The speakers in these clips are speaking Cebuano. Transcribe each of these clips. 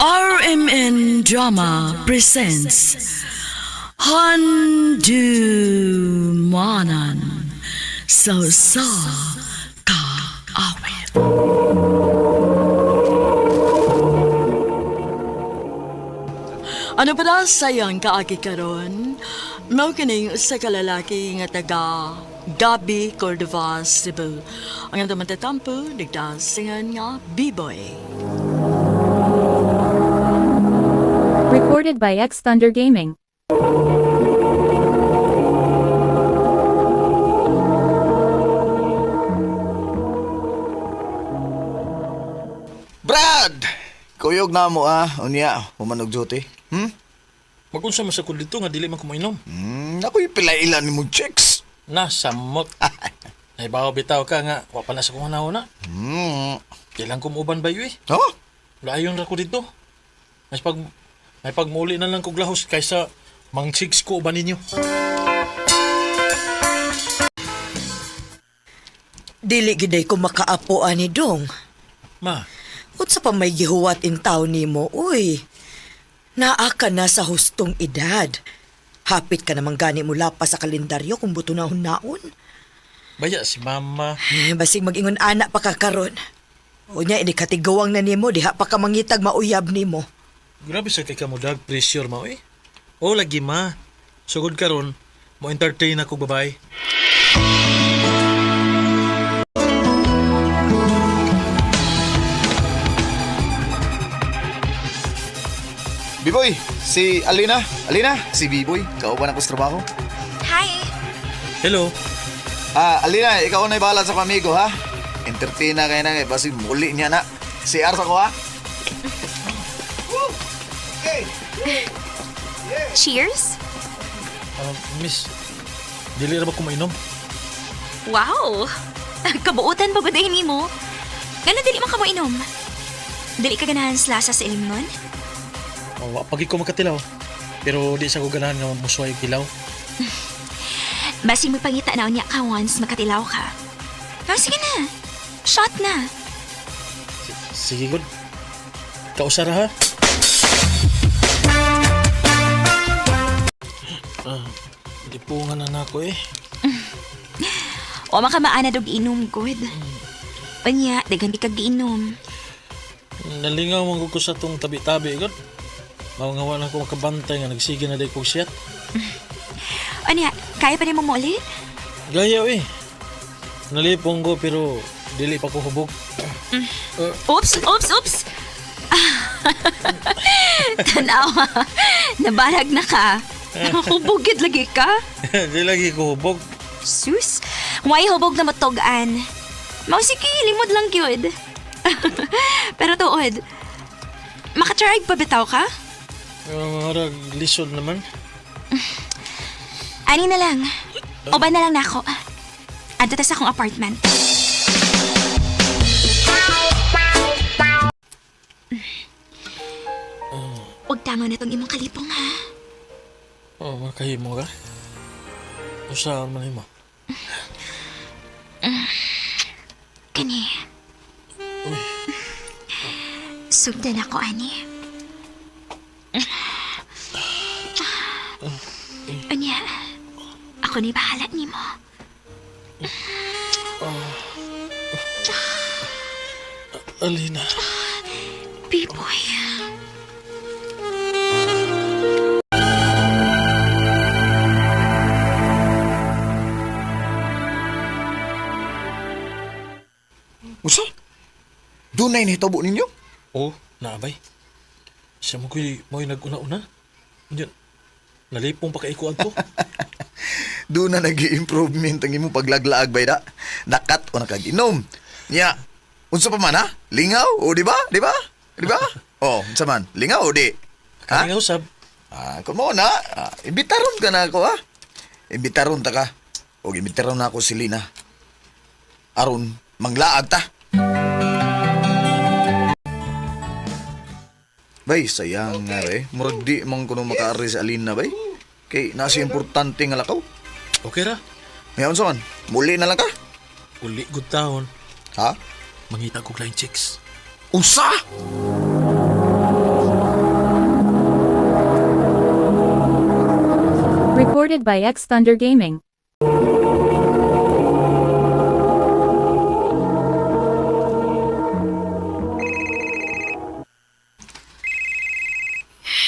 RMN Drama presents Handumanan sa sa kaawit. Ano pa na sayang kaagi karon? Mao kining usa ka lalaki nga taga Gabi Cordova, Cebu. Ang atong matatampo, nagdasingan nga B-Boy. Recorded by X Thunder Gaming. Brad! Kuyog na mo ah. Unya, humanog duty. Hmm? Magunsa man sa ko dito nga dili man ko mainom. Ako'y pilailan ni mo chicks. Na samot. Nahibaw bitaw ka nga wa pa na sa kong na. Di lang ko muuban bayo eh. Oh? Layon ra ko dito. Mas pag may pagmuli na lang kog lahos kaysa mang chicks ko uban ninyo. Dili giday ko makaapo ani dong. Ma, Unsa pa may gihuwat in taon nimo, uy. Naa ka na sa hustong edad. Hapit ka naman gani mula pa sa kalendaryo kung buto na naon. baya si mama. Eh, basig mag-ingon ana pa ka karon. Unya ini katigawang na nimo diha pa ka mangitag mauyab nimo. Grabe sa kay kamudag pressure ma eh. O lagi ma. Sugod karon mo entertain ako babay. Biboy, si Alina. Alina, si Biboy. Kauban ako sa trabaho. Hi! Hello. Ah, Alina, ikaw na bahala sa pamigo, ha? Entertain na kayo na kay Basig muli niya na. CR sa ko, ha? Woo! Okay. Cheers! Miss, dili ra ba ko mainom? Wow! Kabuutan pa ba dahil nimo? Ngano dili man ka mo inom? Dili ka ganahan sa lasa sa ilim nun? Oh, wa pagi ko makatilaw. Pero di sa ko ganahan nga musuway og tilaw. Basig magpangita na unya ka once makatilaw ka. Ah, sige na. Shot na. Sige, good. Kausara ha? Ah, di po nga na nako eh. O makamaana dog inom, good. Unya, daghan di ka giinom. Nalingaw man ko sa tong tabi-tabi, god. Mao nga wala ko makabantay nga nagsige na day kog siyat. Unya, kaya pa nimo mo ulit? Gaya eh. Nalipong ko pero dili pa ko hubog. Oops, oops, oops! Tanawa, nabarag na ka. Hubogid lagi ka. Di lagi ko hubog. Sus, why hubog na matugan? Mao sige, limod lang gyud. Pero tuod, makatry pa bitaw ka? Murag lisod naman. Ani na lang. Uban na lang nako. Adto ta sa akong apartment. Huwag tama na tong imong kalipong ha. Oh, makahimo ka. Usa man himo. Kani. Sugdan ako, ani. Anya, ako ni bahala nimo. Alina. Biboy. Usa? Dunay ni hitabo ninyo? Oh, naabay. Siya mo ko'y mo'y nag-una-una. Yun, nalipong pa kay ko adto. Doon na nag-improvement ang imong paglaglaag bay da. Nakat o nakag-inom. Nya, unsa pa man ha? Lingaw? O di ba? Di ba? Di ba? Oh, unsa man? Lingaw o di? Ha? Kalingaw sab. Ah, kumo na. Ah, imbitaron ka na ako ha. Imbitaron ta ka. O imbitaron na ako si Lina. Aron, manglaag ta. Bay, sayang nga bay. Murag di man kuno makaari si Alina bay. Kay nasa importante nga lakaw. Okay ra. Ngayon sa man, muli na lang ka. Uli good taon. Ha? Mangita ko lain chicks. Usa! Recorded by X Thunder Gaming.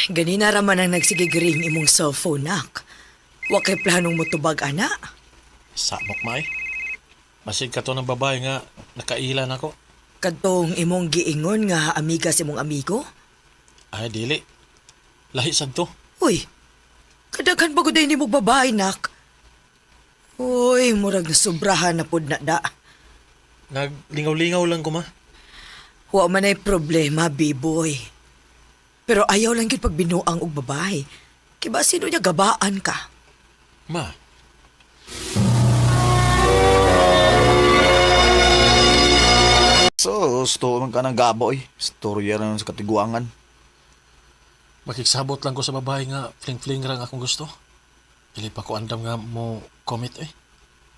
Ganina raman ang nagsigigring imong cellphone, nak. Wa kay planong motubag, ana. Samok ma eh. Masig ka to ng babae nga nakailan ako. Kadtong imong giingon nga amiga sa imong amigo. Ay, dili. Lahi sad to. Uy, kadaghan ba gud ni mo babae, nak? Uy, murag nasubrahan na pud na da. Naglingaw-lingaw lang ko ma. Wa man ay problema, B-boy. Pero ayaw lang gyud pagbinuang og babae. Kay ba sino niya gabaan ka? Ma, So, gusto man ka ng gabo eh. Storya na sa katiguangan. makigsabot lang ko sa babae nga fling-fling rang akong gusto. Dili pa ko andam nga mo commit eh.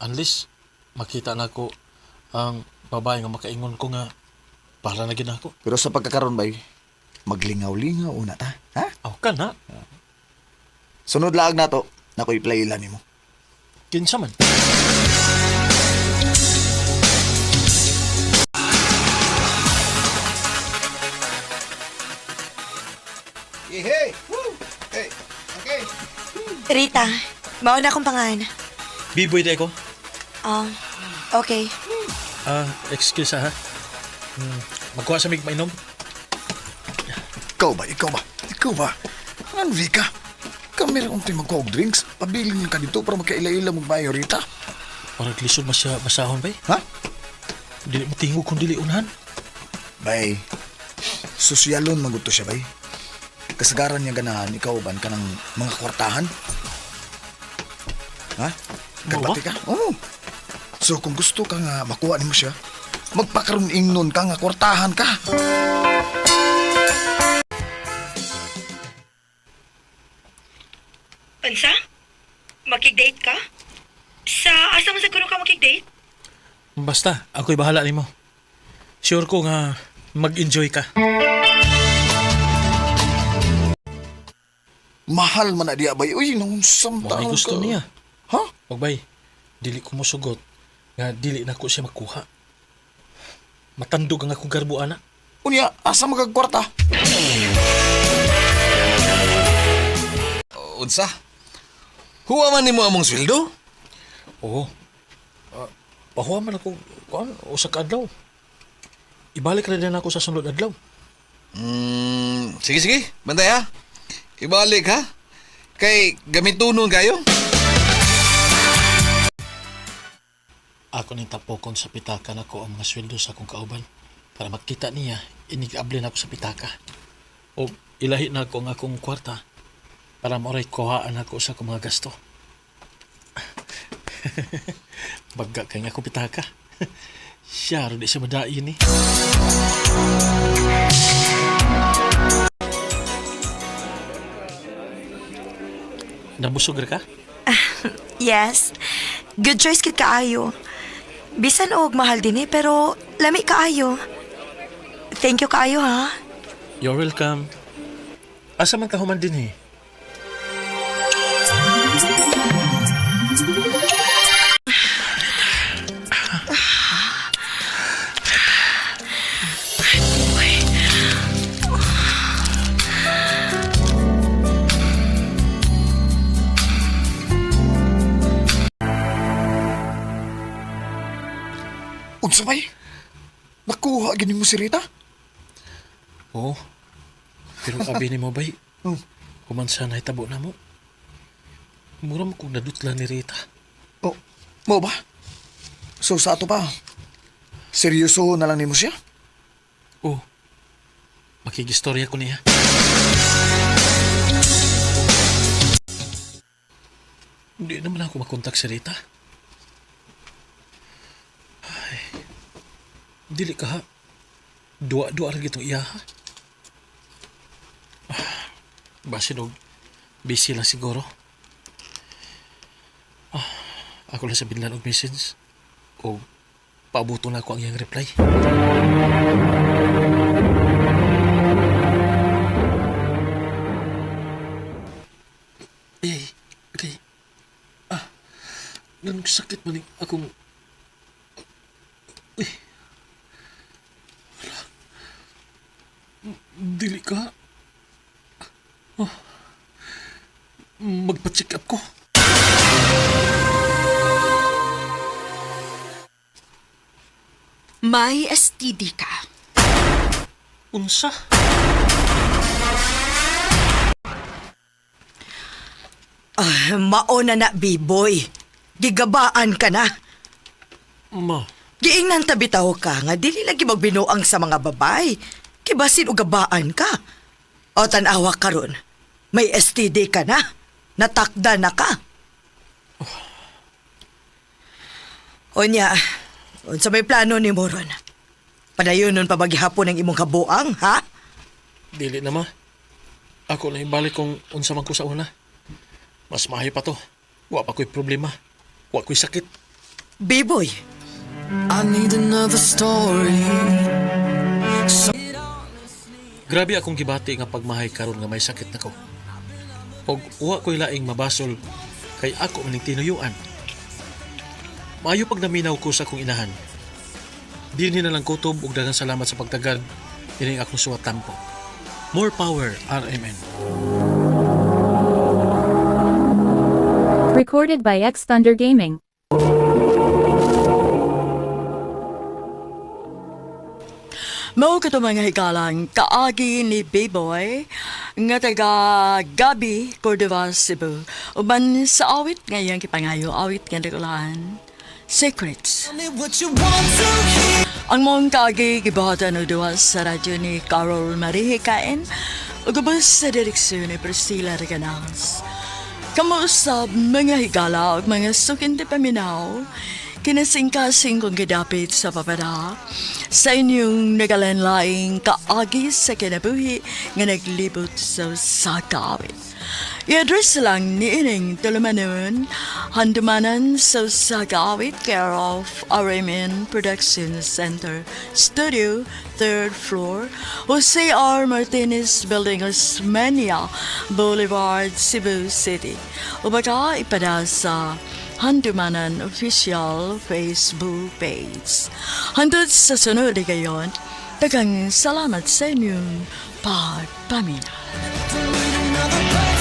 Unless makita na ko ang babae nga makaingon ko nga para na gid ako. Pero sa pagkakaroon bay, maglingaw-lingaw una ta. Ha? Aw ka na. Sunod laag na to, nako i-play ilan nimo. Kinsa man. Rita, mao na akong pangan. Biboy day ko. Ah, okay. Ah, excuse ha. Magkuha sa mig mainom. Ikaw ba? Ikaw ba? Ikaw ba? Ano, Rika? Kami rin unti magkuha og drinks. Pabilin ka dito para magkaila-ila mong bayo, Rita. Parang lisod masya basahon bay. Ha? Dili mo tingog kung dili unahan. Bay, sosyalon maguto siya, bay. Kasagaran niya ganahan, ikaw ban ka ng mga kwartahan? Ha? Kabati ka? Oo. So kung gusto ka nga makuha nimo siya, magpakaroon ingnon ka nga kwartahan ka. Unsa? Makig-date ka? Sa asa man sa kuno ka makig-date? Basta, ako'y bahala nimo. Sure ko nga mag-enjoy ka. Mahal man na diya, bay. Uy, naungsam Mo ay taon gusto ka. niya. Ha? Wag bay, dili ko mosugot nga dili na ko siya makuha. Matandog ang akong garbo ana. Unya, asa magkagkwarta? Unsa? Huwa man nimo among sweldo? Oo. Pahuwa man ako kuan usa ka adlaw. Ibalik ra din ako sa sunod adlaw. Sige sige, bantay ha. Ibalik ha. Kay gamitunon kayo. Ako ning tapokon sa pitaka nako ang mga sweldo sa akong kauban para makita niya inigable na ako sa pitaka. O ilahi na ako ang akong kwarta para maoray kuhaan ako sa akong mga gasto. Bagga kay nga ako pitaka. Siya ro di siya madain eh. Nabusog ra ka? Yes. Good choice kit kaayo. Bisan og mahal din eh, pero lami kaayo. Thank you kaayo ha. You're welcome. Asa man ka human din eh? Unsa bay? Nakuha gini mo si Rita? Oo. Pero abi ni mo bay, human sa nahitabo na mo. Mura mo kong nadutla ni Rita. Oh, mo ba? So sa ato pa, seryoso na lang nimo siya? Oo. Makigistorya ko niya. Hindi naman ako makontak si Rita. Ay, dili ka ha. Duwa-duwa rin itong iya ha. Ah, basin og busy lang siguro. Ah, ako lang sa binlan og message. O paabuto na ako ang iyang reply. Eh, okay. Ganong sakit man ning akong... Uy. Wala. Dili ka. Oh. Magpa-check up ko. May STD ka. Unsa? Ah, mao na na, B-boy. Gigabaan ka na. Ma, Giingnan tabi tawo ka nga dili lagi magbinuang sa mga babay. Kibasin og gabaan ka. O tan-awa karon. May STD ka na. Natakda na ka. Onya, unsa may plano ni Moron? Padayonon pa maghapon ang imong kabuang, ha? Dili na ma. Ako na ibalik kung unsa man ko sa una. Mas maayo pa to. Wa pa ko'y problema. Wa ko'y sakit. B-boy, I need another story. Grabe akong gibati nga pagmahay karon nga may sakit nako. Og wa ko'y laing mabasol kay ako maning tinuyuan. Maayo pag naminaw ko sa akong inahan. Dinhi na lang kutob ug daghang salamat sa pagtagad ining akong suwat tampo. More power, RMN. Recorded by X Thunder Gaming. Mao kato mga higalang kaagi ni B-Boy nga taga Gabi, Cordova, Cebu. Uban sa awit nga iyang gipangayo, awit nga dakulaan, Secrets. Tell me what you want to hear. Ang mong kaagi gibuhatan og duha sa radyo ni Carol Marie Hikain ug ubos sa direksyon ni Priscilla Reganals. Kamusta mga higala ug mga sukin ti paminaw, kinasingkasing kong gidapit sa papada sa inyong nagalanlaing kaagi sa kinabuhi nga naglibot sa sakawit. I-address lang ni ining tulumanon, handumanan sa Sagawit, care of RMN Production Center, Studio, third floor, Jose R. Martinez Building, Osmeña Boulevard, Cebu City. O baka ipada sa Handumanan Official Facebook page. Hantod sa sunod gayon, daghang salamat sa inyong pagpamina. Don't need another